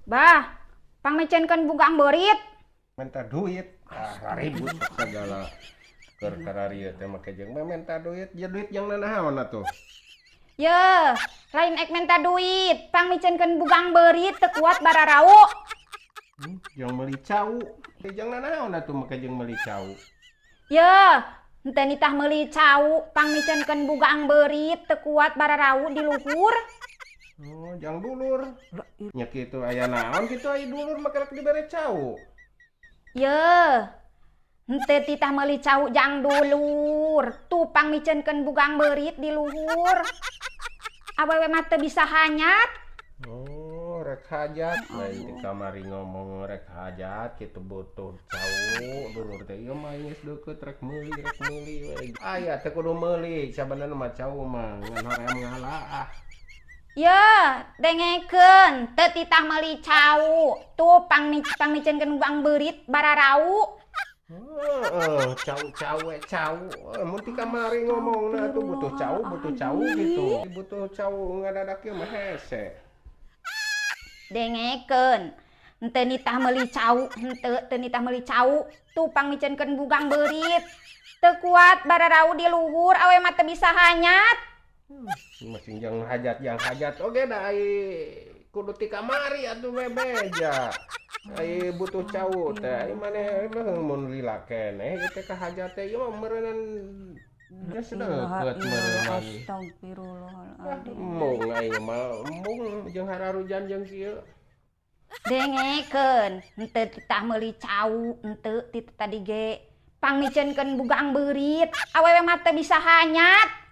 Bah, pangmiceunkeun bugang beurit. Minta duit. Ah, ribut segala. Keur kararieu teh make jeung minta duit, ya duit jang nanaon atuh? Ye, lain ek minta duit, pangmiceunkeun bugang beurit teu kuat bararau. Jang meuli cau. Jang nanaon atuh make jeung meuli cau? Ye, henteu nitah meuli cau, pangmiceunkeun bugang beurit teu kuat bararau di luhur. Oh, jang dulur. Nya kitu aya naon kitu aya dulur make rek dibere cau? Ye, henteu titah meuli cau jang dulur, tuh pangmiceunkeun bugang beurit di luhur. Awewe mah teu bisa hanyat. Oh, rek hajat. Lain di kamari ngomong rek hajat kitu butuh cau dulur teh, ieu mah geus deukeut rek meuli we. Aya teu kudu meuli sabenerna mah cau mah ngan hoream ngala ah. Ye, dengekeun, teu titah meuli cau, tuh pangmiceunkeun bugang beurit bararau. Heeh, cau-cau we cau. Mun ti kamari ngomongna atuh butuh cau gitu. Butuh cau ngadadak ieu mah hese. Dengekeun, henteu nitah meuli cau, henteu teu nitah meuli cau, tuh pangmiceunkeun bugang beurit. Teu kuat bararau di luhur, awe mah teu bisa hanyat. Masih jang hajat oge da ai kudu ti kamari atuh bebeja. Ai butuh cau teh ai maneh mah mun lila keneh ieu teh ka hajat teh, ieu mah meureunnan geus deukeut meureunnan. Astagfirullahaladzim. Embung aing mah, embung jeung hararujan jeung kieu. Dengekeun, henteu titah meuli cau, henteu ti tadi ge. Pangmiceunkeun bugang beurit, awewe mah teu bisa hanyat.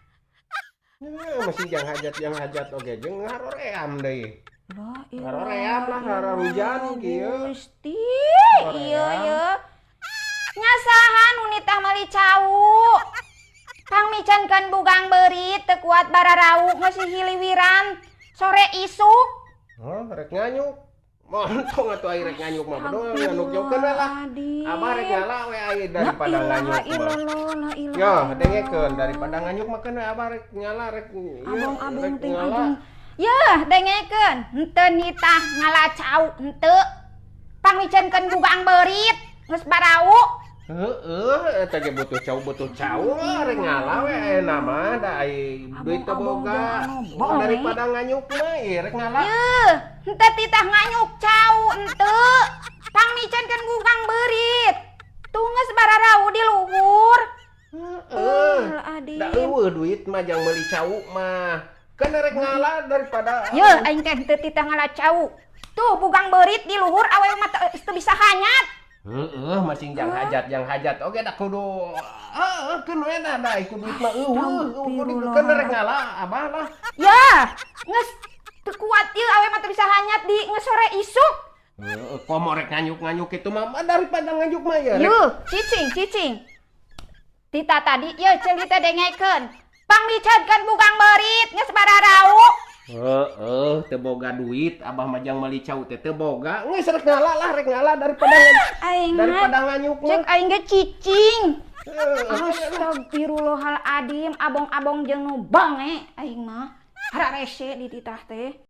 Masih jang hajat oge jeung haroream deui. La Haroream lah, hararujan kieu. Gusti, iya ye. Nya saha nu nitah meuli cau? Pangmiceunkeun bugang beurit teu kuat bararau geus hiliwiran sore isuk. Oh, rek nganyuk. Montong atuh ai rek nganyuk mah, betul nganyuk jauhkeun we lah. Abah rek ngala we ai daripada nganyuk mah. Yo, dengekeun, daripada nganyuk mah keun we abah rek ngala rek ieu Abong-abong rek ting ngala. Ajeng. Yeuh, dengekeun, henteu nitah ngala cau, henteu. Pangmiceunkeun bugang beurit geus barau. Heeh, eta ge butuh cau rek ngala we ayeuna mah da ai duit teu boga. Daripada nganyuk mah ieu rek ngala. Yeuh, henteu titah nganyuk cau, henteu. Pangmiceunkeun bugang beurit. Tuh geus bararau di luhur. Heeh. Adim. Da euweuh duit mah jang meuli cau mah. Kan rek ngala daripada Yeuh, aing teh henteu titah ngala cau. Tuh bugang beurit di luhur, awewe mah teu bisa hanyat. Heeh, masing jang hajat oge da kudu heeh keun we da da ku duit mah euweuh, kudu keun rek ngala abah lah. Ya, geus teu kuat ieu, awewe mah teu bisa hanyat di geus sore isuk. Heeh, komo rek nganyuk-nganyuk kitu mah daripada nganyuk mah ya rek. Yuh, cicing, cicing. Tita tadi, yeuh ceuli teh dengekeun. Pangmiceunkeun bugang beurit geus bararau. Heeh, teu boga duit abah mah jang meuli cau teh teu boga. Geus rek ngala lah, rek ngala daripada Aing mah daripada nganyuk mah. Cek aing ge cicing. Heeh. Astagfirullahaladzim, abong-abong jeung nu bange aing mah. Hararese di titah teh.